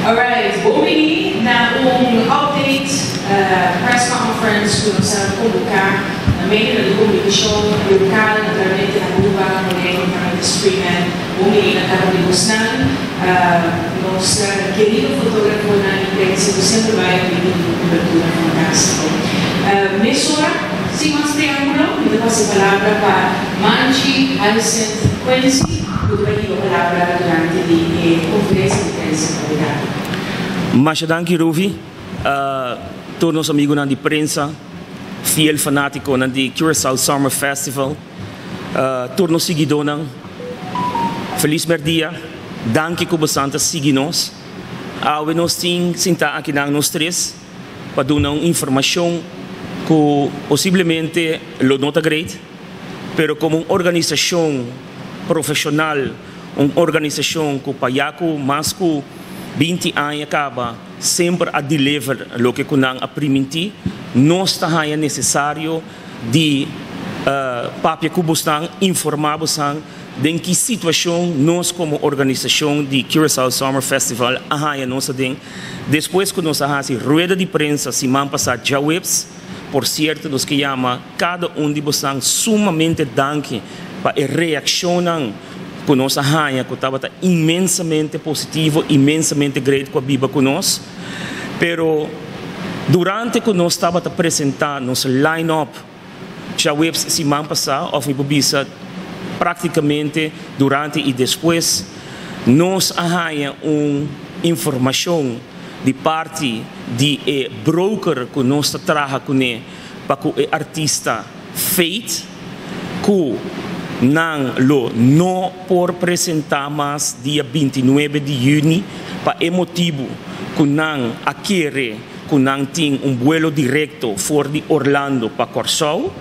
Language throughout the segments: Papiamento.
Alright, bon bini na un update press conference ku nos a konvoká na medio di komunikashon lokal, naturalmente na Aruba, Boneiru, tambe Spreeman. Bon bini na kada un di bosnan, nos kerido fotógrafonan di prensa ku semper bai bin duna un kubertura fantástiko. Mesora, sin mas preámbulo, mi ta pasa e palabra pa Manchi Hyacinth Quincy ku ta bai hiba palabra durante di e konferensia di prensa awe. Masha danki Ruvi, tur nos amigunan di prensa, fiel fanatikonan di Curaçao Summer Festival, tur nos siguidónan, felis mèrdia, danki ku bosan ta sigui nos. Awe nos tin sintá akinan nos tres pa duna un informashon ku posiblemente lo no ta great, pero komo un organisashon profeshonal, un organisashon ku pa ya ku mas ku 20 aña kaba semper a deliver loke ku nan a primintí, nos ta haña nesesario di papia ku bosnan, informá bosnan den ki situashon nos komo organisashon di Curaçao Summer Festival a haña nos aden despues ku nos a hasi rueda di prensa siman pasá djaweps. Por sierto nos ke yama kada un di bosnan sumamente danki pa e reakshonnan ku nos a haña ku tabata inmensamente positivo, inmensamente great ku a biba ku nos. Pero durante ku nos tabata presentá nos line-up djaweps siman pasá, òf mi por bisa práktikamente durante i despues, nos a haña un informashon di parti di e broker ku nos ta traha kuné pa ku e artista Faith ku nan lo no por presentá mas dia 29 di yüni pa e motibu ku nan a kere ku nan tin un buelo direkto for di Orlando pa Kòrsou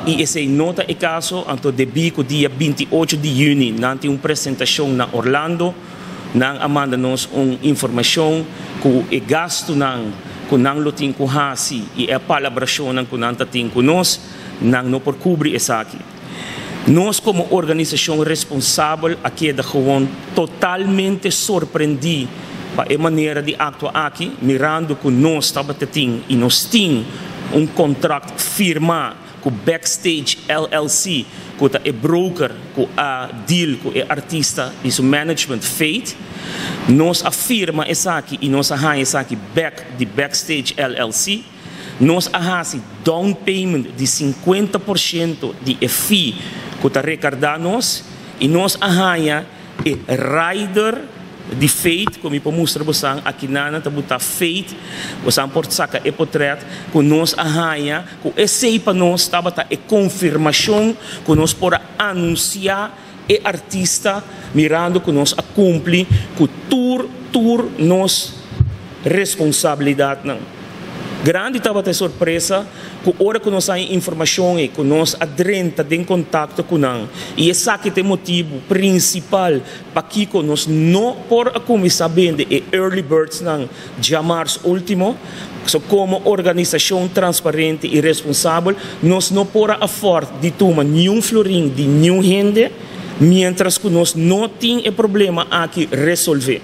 i esei no ta e kaso. Anto debí ku dia 28 di yüni nan tin un presentashon na Orlando, nan a manda nos un informashon ku e gastunan ku nan lo tin ku hasi i e palabrashonnan ku nan ta tin ku nos, nan no por kubri esaki. Nos komo organisashon responsabel a keda gewoon totalmente sorprendí pa e manera di aktua aki, mirando ku nos tabata tin i nos tin un kontrakt firmá ku Backstage LLC, ku ta e broker ku a deal ku e artista i su management Faith. Nos a firma esaki i nos a haña esaki bek di Backstage LLC. Nos a hasi down payment di 50% di e fee ku ta rekardá nos i nos a haña e rider di Faith ku mi por mustra bosan akinan ta buta Faith, bosan por saka e potret ku nos a haña ku esei pa nos tabata e konfirmashon ku nos por a anunsiá e artista mirando ku nos a kumpli ku tur tur nos responsabilidatnan. Grandi tabata e sorpresa ku ora ku nos haña informashon ei ku nos a drenta den kontakto ku nan i esaki ta e motibu prinsipal pakiko nos no por a kuminsá bende e early birdsnan djamars último. So komo organisashon transparente i responsabel nos no por a afòrt di tuma niun florin di niun hende miéntras ku nos no tin e problema aki resolvé.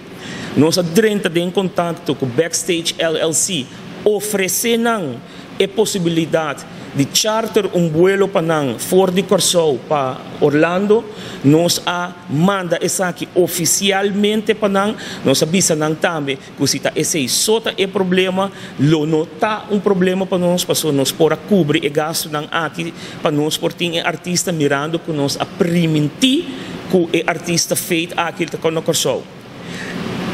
Nos a drenta den kontakto ku Backstage LLC, ofresé nan e posibilidat di charter un buelo pa nan for di Kòrsou pa Orlando. Nos a manda esaki ofisialmente pa nan. Nos a bisa nan tambe ku si ta esei so ta e problema, lo no ta un problema pa nos, pasobra nos por a kubri e gastunan aki pa nos por tin e artista mirando ku nos a primintí ku e artista Faith aki ta na Kòrsou.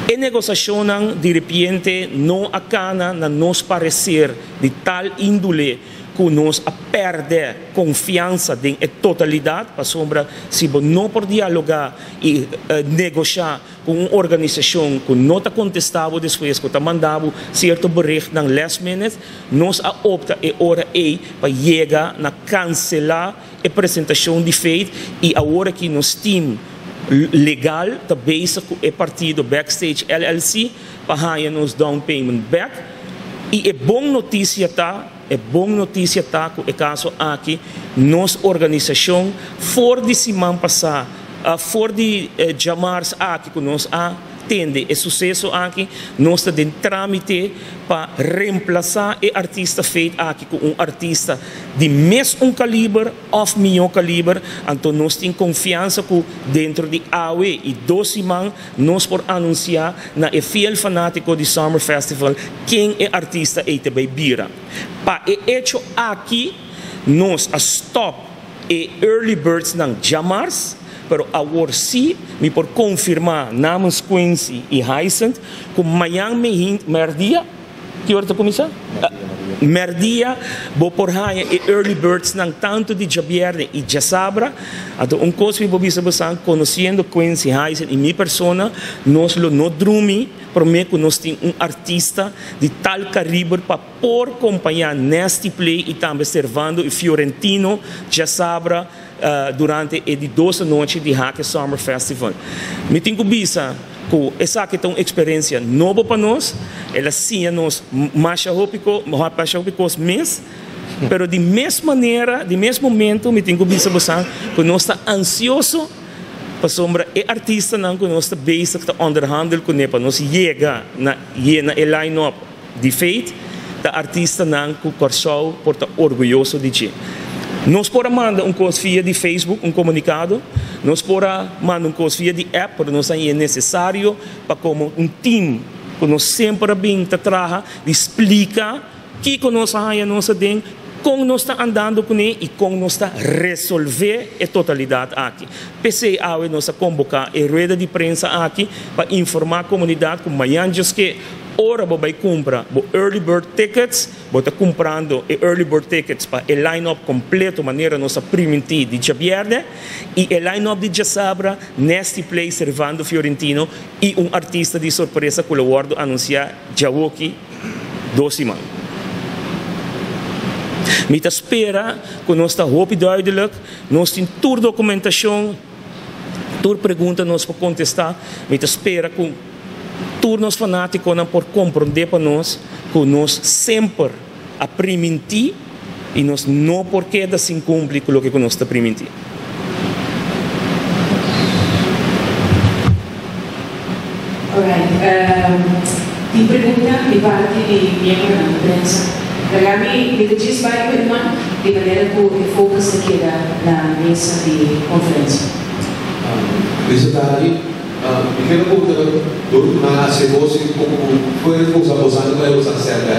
E negosashonnan diripiente no a kana na nos pareser di tal índole ku nos a pèrdè konfiansa den e totalidat, pasobra si bo no por dialogá i negoshá ku un organisashon ku no ta kontestá bo despues, ku ta manda bo sierto berichtnan last minute, nos a opta e ora ei pa yega na kanselá e presentashon di Faith i awor aki nos team legal ta bezig ku e partido Backstage LLC pa haña nos down payment bek. I e bon notisia ta, e bon notisia ta ku e kaso aki nos organisashon for di siman pasá, for di djamars aki ku nos a. tende e suseso aki, nos ta den trámite pa remplasá e artista Faith aki ku un artista di mes un kaliber òf mihó kaliber, anto nos tin konfiansa ku dentro di awe i dos siman nos por anunsiá na e fiel fanátiko di Summer Festival ken e artista ei ta bai bira. Pa e echo aki nos a stòp e early birdsnan djamars, pero awor sí mi por konfirmá namens Quincy i Hyacinth ku mañan mèrdia, ki ora ta kuminsá? Mèrdia bo por haña e early birdsnan tantu di djabièrnè i djasabra. Anto un kos mi por bisa bosan, konosiendo Quincy, Hyacinth i mi persona, nos lo no drumi promé ku nos tin un artista di tal kaliber pa por kompañá Nasty Play i tambe Servando i Fiorentino djasabra durante e di dos anochi di Hake Summer Festival. Mi tin ku bisa ku esaki ta un eksperensia nobo pa nos, el a siña nos masha hopi masha hopi kos mes, pero di mes manera, di mes momento mi tin ku bisa bosan ku nos ta ansioso pasobra e artistanan ku nos ta bezig ta onderhandel kuné pa nos yega na yena e line-up di Faith ta artistanan ku Kòrsou por ta orguyoso di dje. Nos por a manda un kos via di Facebook, un komunikado, nos por a manda un kos via di app, pero nos a haña e nesesario pa komo un team ku nos semper a bin ta traha di splika kiko nos a haña nos aden, kon nos ta andando kuné i kon nos ta resolvé e totalidat aki. P'esei awe nos a komboká e rueda di prensa aki pa informá komunidat ku mañan djaske Ora bo bai kumpra bo early bird tickets, bo ta kumprando e early bird tickets pa e line-up kompleto manera nos a primintí di djabièrnè i e line-up di djasabra, Nasty Play, Servando Fiorentino i un artista di sorpresa ku lo wòrdu anunsiá djawoki dos siman. Mi ta spera ku nos ta hopi duidelik, nos tin tur dokumentashon, tur pregunta nos por kontestá. Mi ta spera ku. Tur nos fanátikonan por komprondé pa nos ku nos semper a primintí i nos no por keda sin kumpli ku loke ku nos ta primintí. Alright, tin pregunta di parti di miembronan di prensa. Laga mi mi ta djis bai ku Edman di manera ku e focus ta keda na mesa di konferensia. Mester Tari, Mi kere puntra dor ku nan hasi e kos i ku fuera di kusa boso a bai boso a sèrbè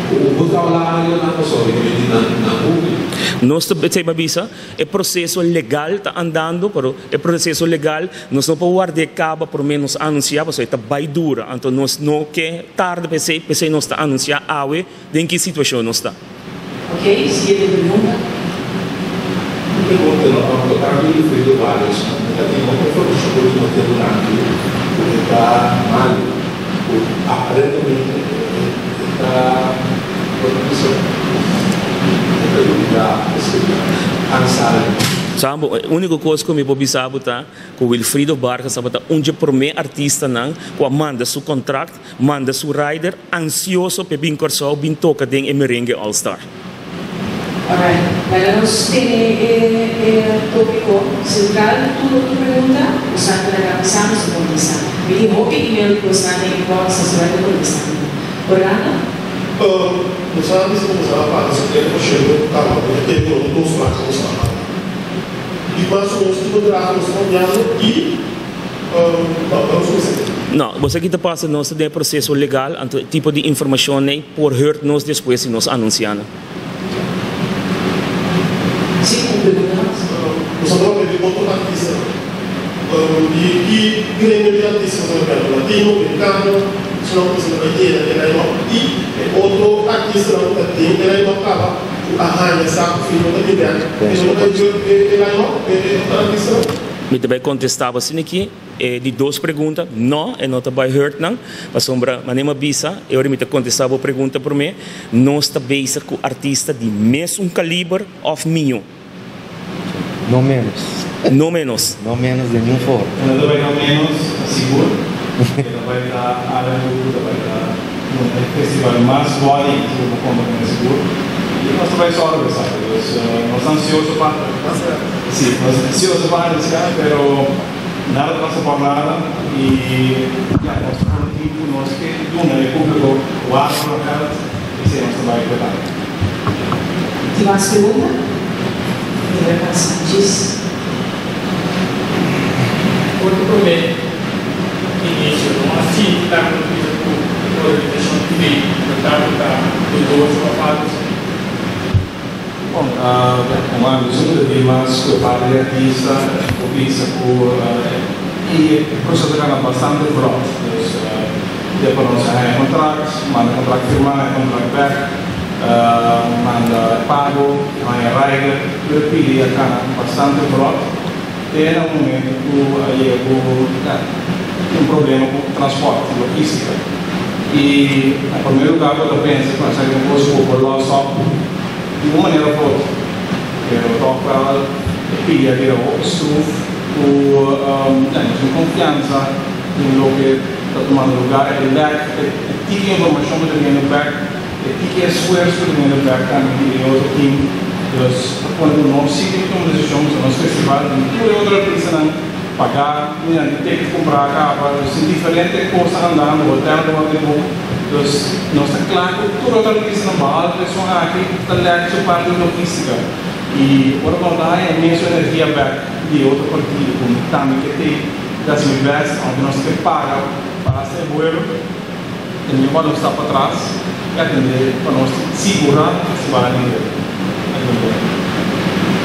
ku un bo trabou largu nan pasobra mi di nan nan hubi. Nos ta esei pa bisa e proseso legal ta andando pero e proseso legal nos no por ward'é kaba promé nos anunsiá pasobra e ta bai dura anto nos no ke tarda p'esei p'esei nos ta anunsiá awe den ki situashon nos ta. Ok, siguiente pregunta. Un pregunta no a toca di Wilfrido Vargas no mi ta tin hopi informacion cu ultimo temponan aki cu e ta malo cu aparentemente e ta por ta bisa e ta lubida esaki cansa. Sambo, e unico cos cu mi por bisa bo ta cu Wilfrido Vargas tabata un dje prome artistanan cu a manda su contract Manda su rider ansioso p'e bin Kòrsou bin toka den e Merengue All Star. Alright, laga nos tene e tópiko sentral. Tur otro pregunta ku sa ta laga bisa nos ta kontestá. Mi tin hopi email ku esnan den inbox, nos ta bai ta kontestá nan. Orlando? Nos a bisa ku nos a paga 70% kaba ku e tempu no dos placa nos a paga. Di mas o menos ki kontrato nos ta papiando i. No, bo sa ki ta pasa, nos ta den e proseso legal, anto e tipo di informashon ei por hurt nos despues si nos anunsiá nan. Sí, un pregunta mas. Nos a papia di otro artistanan. Di ki gremio di artista nos a papia? Latino, merikano, esnan ku ta bai yena e line-up i e otro artistanan ku ta den e line-up kaba ku a haña sa ku fin no ta bin bèk, e no ta bai hurt e line-up, e otro artistanan? Mi ta bai kontestá bo asina aki e di dos pregunta, No, e no ta bai hurt nan, pasobra manera mi a bisa e ora mi ta kontestá bo pregunta promé, nos ta bezig ku artista di mesun kaliber òf mihó. No ménos. No ménos. No ménos den niun forma. E no ta bai no ménos, sigur. E ta bai ta algu ku ta bai ta un e festival mas bòdi ku bo konta kuné sigur. I nos ta bai sòru pa esaki. Dus nos ta ansioso pa. Sí, nos ta ansioso pa anuncia, pero Nada ta pasa por nada i ya nos ta pone tin ku nos ke duna e públiko wak por geld esei nos ta bai prepara. Tin mas pregunta? Mi ta bai pasa djis. For di promé inisio no a sinti tantu no bisa ku organisashon di vehíkulo tabata dudoso òf algu asina. Bon, como a bisa di mas cu e parti di artista por bisa cu e proceso a cana bastante vlot. Dus ya pa nos a haya contract, manda contract firma, haya contract bek, manda e pago, haya rider, tur e pidi a cana bastante vlot te na un momento cu a yega cu un problema cu transporte, logistica. Y na primer lugar bo ta pensa cu esaki ta un cos cu bo por los op di un manera of otro, pero toch wel e pidi a bira hopi stroef cu ya nos tin confiansa den loke ta tumando lugar, e lek, e tiki informacion cu ta biniendo bek, e tiki esfuerzo cu ta biniendo bek tambe di e otro team, dus ta pone cu nos si tin cu tuma decision, pasobra nos festival tin tur e otro artistanan Paga mira di ticket cumpra caba dus tin diferente cosnan andando hotel ta worde boek dus nos ta cla cu tur otro artistanan behalve esun aki ta lek su parti di logistica y ora cu nos ta haya e mesun energia bek di e otro partido cu tambe ke tey ta haci mi best aunke nos ke paga pa hasta e vuelo e mi cuando sta patras y atende pa nos sigura festival a nivel.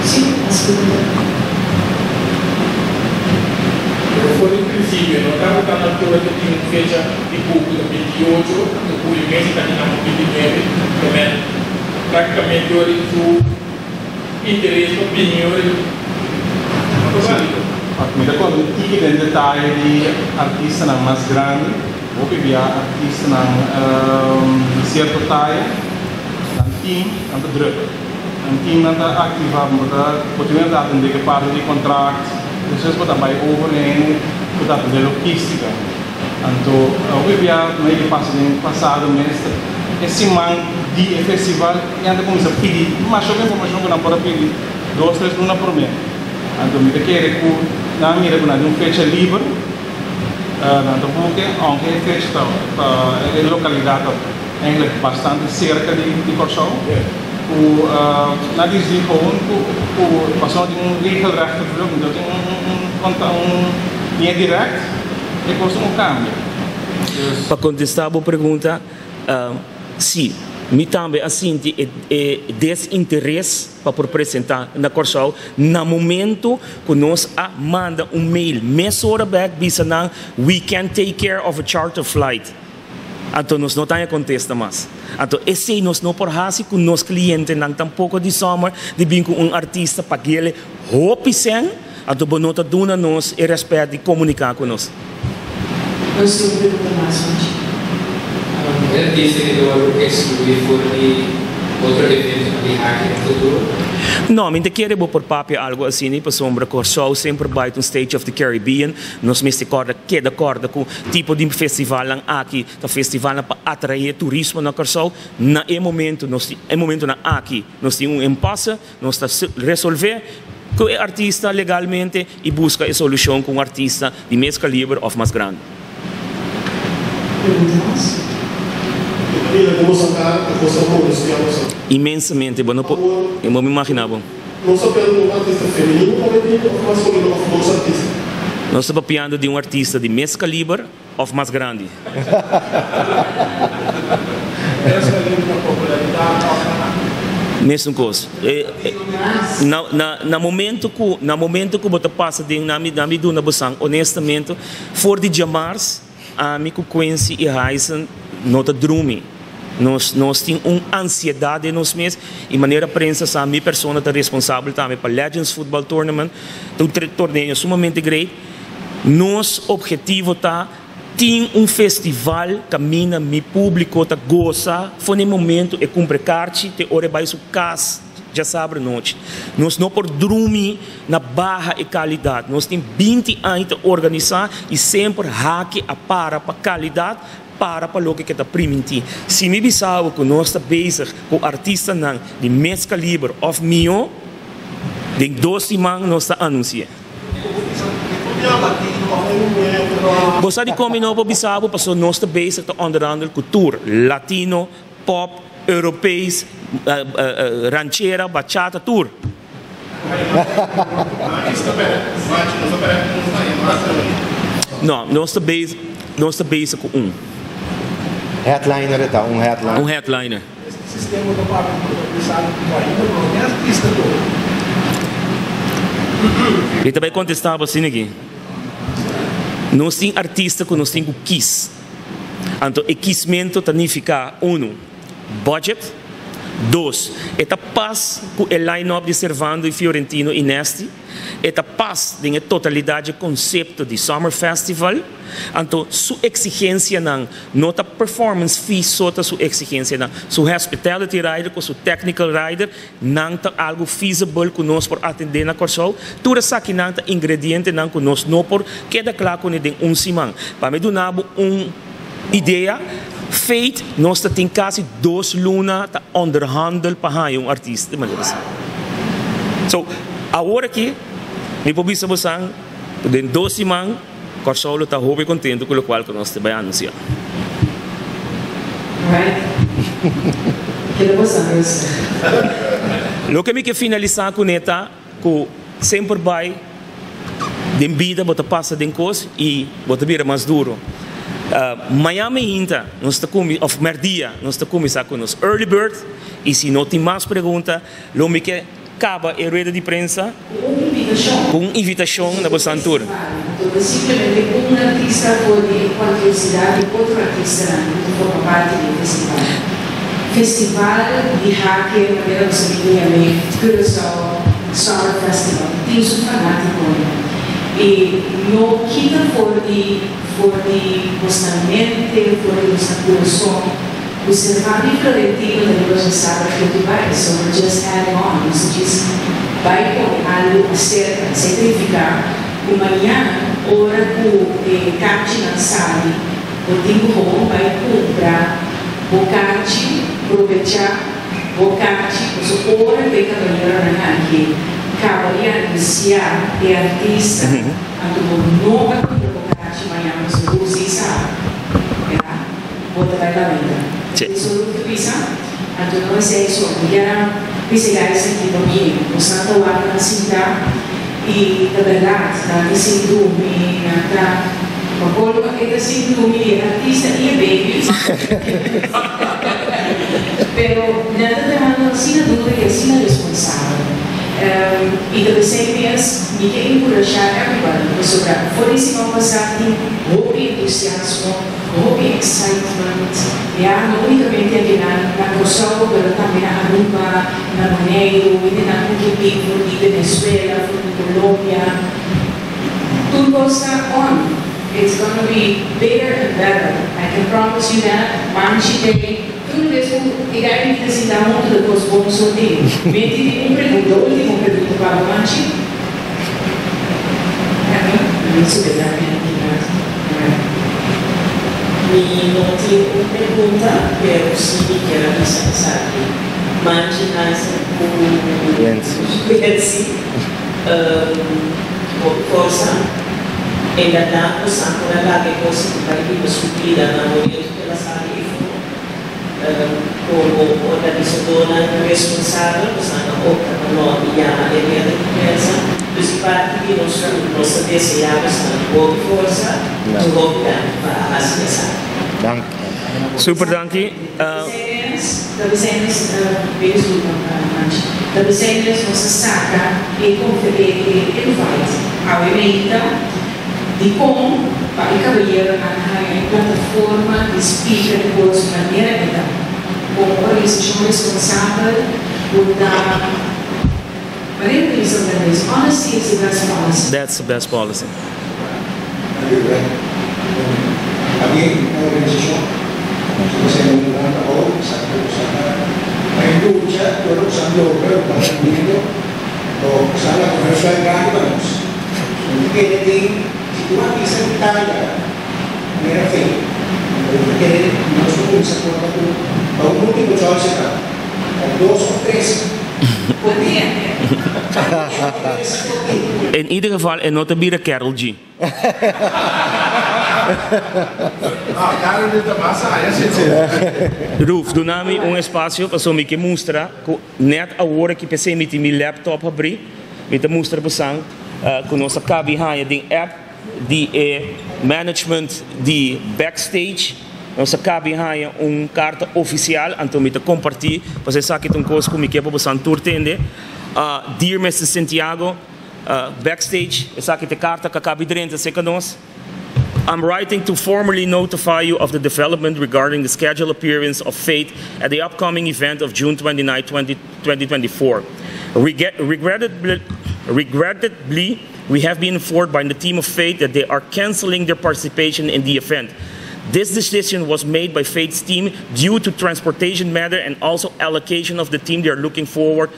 Sí, así lo ta. Pero for di principio no tabata na altura cu tin un fecha di buku ta 28 anto julio mes y ta hinamo 29, pero practicamente ora di su interes pa bini ora di no ta valido. Mi ta conta un tiki den detaye di artistanan mas grandi, hopi bia artistanan di cierto taya. Nan team nan ta druk. Nan team nan ta activa bo ta bo tin mester atende ke parti di contract despues bo ta bay over na hende ku ta atende logistica. Anto hopi bia no e ke pasa den pasado mes ta e siman di e festival e nan ta cuminsa pidi masha hopi informacion ku nan por a pidi dos tres luna prome. Anto mi ta kere ku nan a mira ku nan tin un fecha liber nan ta buke aunke e fecha ta e localidad ta. Eigenlijk bastante cerca di Kòrsou ku nan disdi gewoon ku ku pasobra tin un regelrechte vlucht no tin un un un liña direct e kos no kambia dus. Pa kontestá bo pregunta, sí, mi tambe a sinti e e desinteres pa por presentá na Kòrsou na momento ku nos a manda un mail mesora bèk bisa nan we can take care of a charter flight. Anto nos no ta haña kontesta mas. Anto esei nos no por hasi ku nos klientenan tampoko di sòmer di bin ku un artista pag'el hopi sèn, anto bo no ta duna nos e rèspèt di komuniká ku nos. Nos tin un pregunta mas, Juanchi. E artista ke ta wòrdu ekskluí for di otro eventonan di Haki den futuro? No, mi ta kere bo por papia algu asina pasobra Kòrsou semper bai ta un Stage of the Caribbean. Nos mester kòrda keda kòrda ku tipo di festivalnan aki ta festivalnan pa atraé turismo na Kòrsou. Na e momento nos tin e momentonan aki nos tin un impasse, nos ta resolvé ku e artista legalmente i buska e solushon ku un artista di mes kaliber òf mas grandi. Pregunta mas? E ta mira ku nos a kara ku kos ta molestiá nos a. Inmensamente, bo no por bo imaginá bo. Nos ta papia di un artista femenino pa bini of masculino of dos artista? Nos ta papiando di un artista di mes caliber of mas grandi? Mes caliber na popularidad of na. Mesun cos. Na na na momento cu na momento cu bo ta pasa den na mi na mi duna bo san honestamente for di djamars Ami ku Quincy i Hyson no ta drumi. Nos nos tin un ansiedat den nos mes i manera prensa sa mi persona ta responsabel tambe pa Legends Football Tournament, ta un torneo sumamente great. Nos objetivo ta tin un festival kaminda mi publico ta gosa for di e momento e kumpra e karchi te ora e bai su kas. Djasabra nochi. Nos no por drumi na baha e kalidat. Nos tin binti aña ta organisá i semper haki a para pa kalidat, para pa loke ke ta primintí. Si mi bisa bo ku nos ta bezig ku artistanan di mes kaliber òf mihó, den dos siman nos ta anunsi'é. Bo sa dikon mi no por bisa bo? Pasobra nos ta bezig ta onderhandel ku tur, latino, pop, europees, ranchera, bachata, tur. No, nos ta bezig, nos ta bezig ku un. Headliner e ta, un headliner. Un headliner. Mi ta bai kontestá bo asina aki. Nos tin artista ku nos tin ku kis. Anto e kismentu ta nifiká, unu, budget. Dos, e ta pas ku e line-up di Servando i Fiorentino i Nasty. E ta pas den e totalidat dje konsepto di Summer Festival. Anto su eksigensianan no ta performance fee so ta su eksigensianan. Su hospitality rider ku su technical rider nan ta algu feasible ku nos por atendé na Kòrsou. Tur esakinan ta ingredientenan ku nos no por keda kla kuné den un siman. Pa mi duna bo un idea, Faith nos ta tin kasi dos luna ta onderhandel pa haña un artista di manera asina. So, awor aki mi por bisa bosan ku den dos siman Kòrsou lo ta hopi kontentu ku lokual ku nos ta bai anunsiá. Loke mi ke finalisá kuné ta ku semper bai den bida bo ta pasa den kos i bo ta bira mas duro. Mañan meinta nos ta kuminsá, òf mèrdia nos ta kuminsá ku nos early bird i si no tin mas pregunta lo mi ke kaba e rueda di prensa ku un invitashon na bosan tur. Summer Festival tin su fanátikonan i no kita for di for di bosnan mente, for di bosnan kurason ku Servando i Florentino ta riba su sala ketu bai, so we're just adding on, nos ta djis bai pone algu aserka. Esei ta nifiká ku mañan ora ku e karchinan sali bo tin ku gewoon bai kumpra bo karchi, probechá. Bo kachi paso ora ku e kabayeronan aki kaba di anunsiá e artista, anto bo no a kumpra bo kachi mañan paso bo si sa, ya, bo ta bai lamenta. Esei so lo ta bisa, anto no esei so, mi kier a bisa guys aki pa bini, bosnan ta wak nan sinta i ta bèrdat, nan ta sin drumi, nan ta, pa kolmo e ta sin drumi di e artista i e baby. Pero nan ta trahando asina duro i asina responsabel. I ta p'esei mes mi ke enkurashá everybody, pasobra for di siman pasá tin hopi entusiasmo, hopi excitement, ya, no únikamente aki na na Kòrsou, pero tambe na Aruba, na Boneiru, hendenan ku ke bin for di Venezuela, for di Colombia, tur kos ta on. It's gonna be bigger and better, I can promise you that, Manchi Day, tur bes ku e gai mi ta sinta huntu ta kos bon so tin. Menti tin un pregunta, ultimo pregunta pa bo Manchi. Kami, mi sube ta mi na Alright. Mi no tin un pregunta, pero si mi kier a bisa esaki. Manchi Hansen ku Wency. Hopi forsa. En bèrdat bo sa por a laga e kos ku bai biba su bida na momentu ku el a sali efo. Komo organisadónan responsabel bo sa no opta pa no yama e rueda di prensa. Dus di parti di nos tur nos ta deseá bo sa hopi forsa i hopi danki pa a hasi esaki. Danki. Super danki. Ta bisai mes, mi disculpa Angie, ta bisai mes nos a saca e e invite awe meinta dicon pa e caballeronan haya e plataforma di speaker di por su manera e ta como organisacion responsabel cu ta manera ta bisa holandés honesty is the best policy. That's the best policy. También una organización, nosotros hacemos un gran trabajo, en lucha, todos usando pero o usando la comercial grande para nos. Si tú vas a Italia, manera fe, no se comienza con un múltiple choice acá, dos o tres. In ieder geval e no ta bira Karol G. Ruf, duna mi un espacio pasobra mi ke mustra cu net awor aki p'esey mi tin mi laptop habri, mi ta mustra bosan cu nos a cabi haña den app di e management di Backstage, nos a cabi haña un carta oficial, anto mi ta comparti pasobra esaki ta un cos cu mi ke pa bosan tur tende. Dear Mister Santiago, Backstage, esaki ta e karta ku a kabi drenta serka nos. I'm writing to formally notify you of the development regarding the scheduled appearance of Faith at the upcoming event of June 29, 2024. Regrettably, regrettably, we have been informed by the team of Faith that they are canceling their participation in the event. This decision was made by Faith's team due to transportation matter and also allocation of the team they are looking forward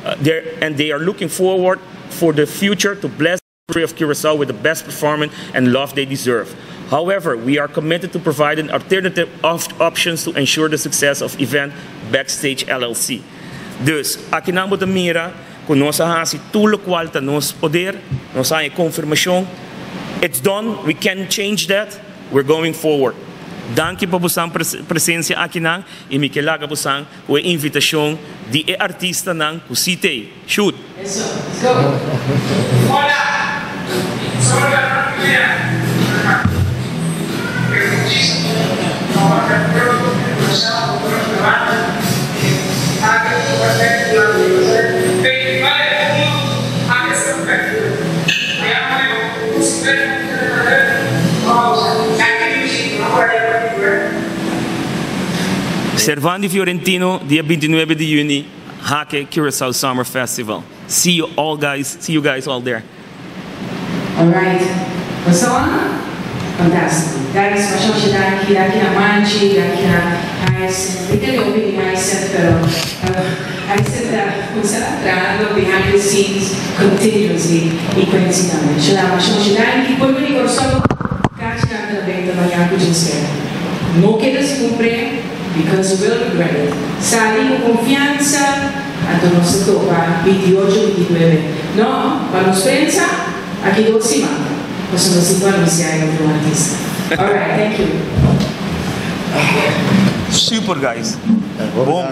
uh, and they are looking forward for the future to bless the of Curacao with the best performance and love they deserve. However, we are committed to providing alternative options to ensure the success of event Backstage LLC. Dus, aki nan bo ta mira ku nos a hasi tur lokual ta nos poder, nos a haña konfirmashon. It's done, we can't change that, we're going forward. Danki pa bosan presensia akinan i mi ke laga bosan Ku e invitashon di e artistanan ku si t'ei. Shoot! Eso, let's go! Hola! Solo la familia Servandi Fiorentino dia bintinuebe di juni Hake Curaçao Summer Festival see you all guys see you guys all there. Alright Boso a? Fantastico Guys masha masha danki danki na Manchi danki na Hyacinth mi ta hopi di Hyacinth pero Hyacinth ta cuminsa trahando behind the scenes continuously y Quincy tambe masha masha masha danki pueblo di Corsou Kachinan ta benta mañan ku djinser. No keda sin un prem because you will regret it. Sali ku konfiansa anto nos ta topa 28, 29. No, pa nos prensa aki dos siman pasobra nos tin ku anunsia e otro artista. Alright, thank you. Super guys. Bon.